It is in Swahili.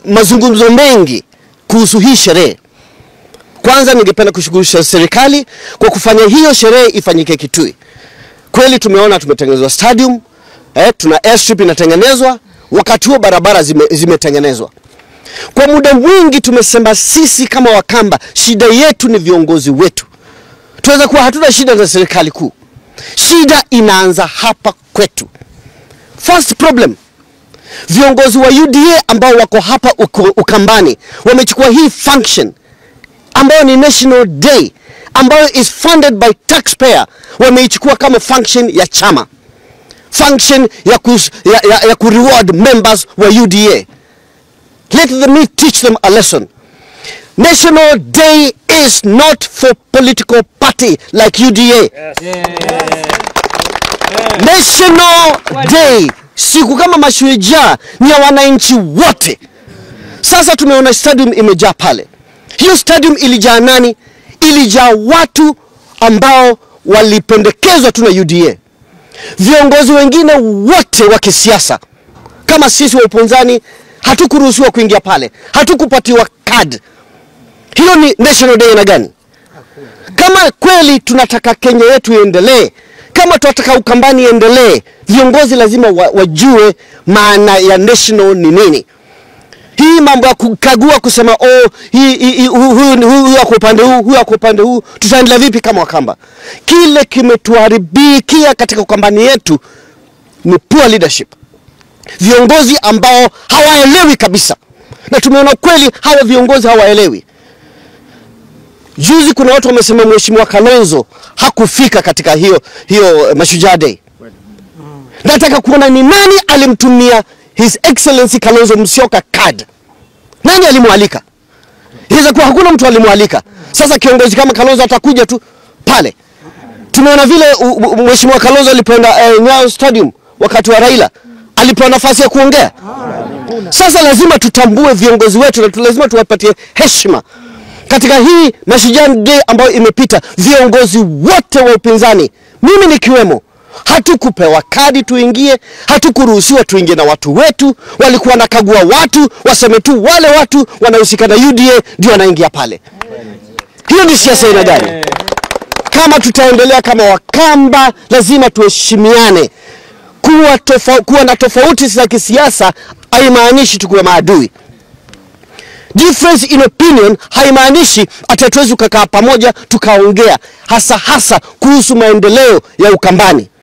mazungumzo mengi kuhusu hii sherehe. Kwanza ningependa kushukuru serikali kwa kufanya hiyo sherehe ifanyike Kitui. Kweli tumeona tumetengenezwa stadium, tuna airstrip inatengenezwa, wakati huo barabara zimetengenezwa. Kwa muda mwingi tumesema sisi kama Wakamba shida yetu ni viongozi wetu. Tuweza kuwa hatuna shida na serikali kuu. Shida inaanza hapa kwetu. First problem, viongozi wa UDA ambao wako hapa Ukambani wamechukua hii function ambayo ni National Day, ambayo is funded by taxpayer, wameichukua kama function ya chama, function ya ku-reward members wa UDA. Let me teach them a lesson. National Day is not for political party like UDA. Yes. National Day, siku kama mashujaa, ni ya wananchi wote. Sasa tumeona stadium imejaa pale. Hiyo stadium ilijaa nani? Ilijaa watu ambao walipendekezwa tu na UDA. Viongozi wengine wote wa kisiasa kama sisi wa upinzani hatukuruhusiwa kuingia pale, hatukupatiwa card. Hiyo ni National Day na gani? Kama kweli tunataka Kenya yetu iendelee, kama tunataka Ukambani iendelee, viongozi lazima wajue maana ya national ni nini. Hii mambo ya kukagua kusema oh, huyu ako upande huu, huyu ako upande huu, tutaendelea vipi kama Wakamba? Kile kimetuharibikia katika Ukambani yetu ni poor leadership. Viongozi ambao hawaelewi kabisa. Na tumeona kweli hawa viongozi hawaelewi. Juzi kuna watu wamesema Mheshimiwa Kalonzo hakufika katika hiyo Mashujaa Day. Nataka kuona ni nani alimtumia His Excellency Kalonzo Musyoka card. Nani alimwalika? Inaweza kuwa hakuna mtu alimwalika. Sasa kiongozi kama Kalonzo atakuja tu pale. Tumeona vile Mheshimiwa Kalonzo alipoenda Nyayo Stadium wakati wa Raila, alipewa nafasi ya kuongea. Sasa lazima tutambue viongozi wetu na lazima tuwapatie heshima. Katika hii Mashujaa Day ambayo imepita, viongozi wote wa upinzani, mimi nikiwemo, hatukupewa kadi tuingie, hatukuruhusiwa tuingie na watu wetu. Walikuwa nakagua watu, waseme tu wale watu wanahusika na UDA ndio wanaingia pale. Hiyo ni siasa aina gani? Kama tutaendelea kama Wakamba, lazima tuheshimiane. Kuwa na tofauti za kisiasa haimaanishi tukuwe maadui. Difference in opinion haimaanishi hatuwezi kukaa pamoja tukaongea, hasa hasa kuhusu maendeleo ya Ukambani.